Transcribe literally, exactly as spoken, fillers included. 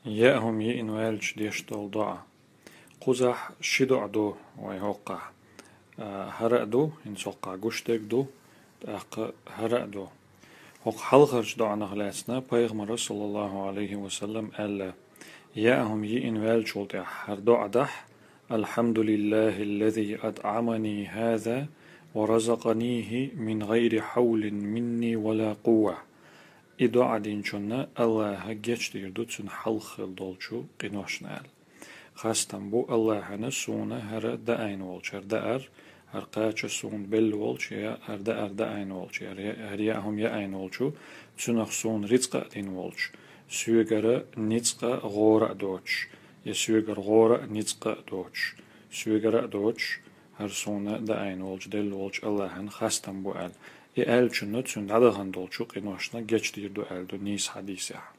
Яа хӀума йиъна ваьлча деш дола доӀа. Кхузахь ши доӀа ду вай хӀокхахь. А, хӀара а ду, хӀинца хӀокхахь гуш дерг ду, тӀаккха хӀара а ду. ХӀокху хьалхарчу доӀанах лаьцна пайхамара, саллаллаху Ӏалайхи ва саллам, аьлла: «Яа хӀума йиъна ваьллачул тӀаьхьа хӀара доӀа дахь: الحمد لله الذي أطعمني هذا ورزقنيه من غير حول مني ولا قوة». И доӀа динчунна Аллаха гечдийр ду цуьнан хьалха хилла долчу къиношна аьлла. Хастам бу Аллахьана суна хӀара даайна волчу, хӀара даар, хӀара кхача суна белла волчу, я хӀара даар даайна волчу, я хӀара яа хӀума яайна волчу, цунах суна рицкъа а дина волчу, соьгара ницкъа гӀора а доцуш, я соьгара гӀора а ницкъа а доцуш, соьгара а доцуш, хӀара суна даайна волчу, делла волчу Аллахьана хастам бу аьлла. И аьллачунна цуьнан дӀадахана долчу къиношна гечдийр ду аьлла ду нийса хьадисехь.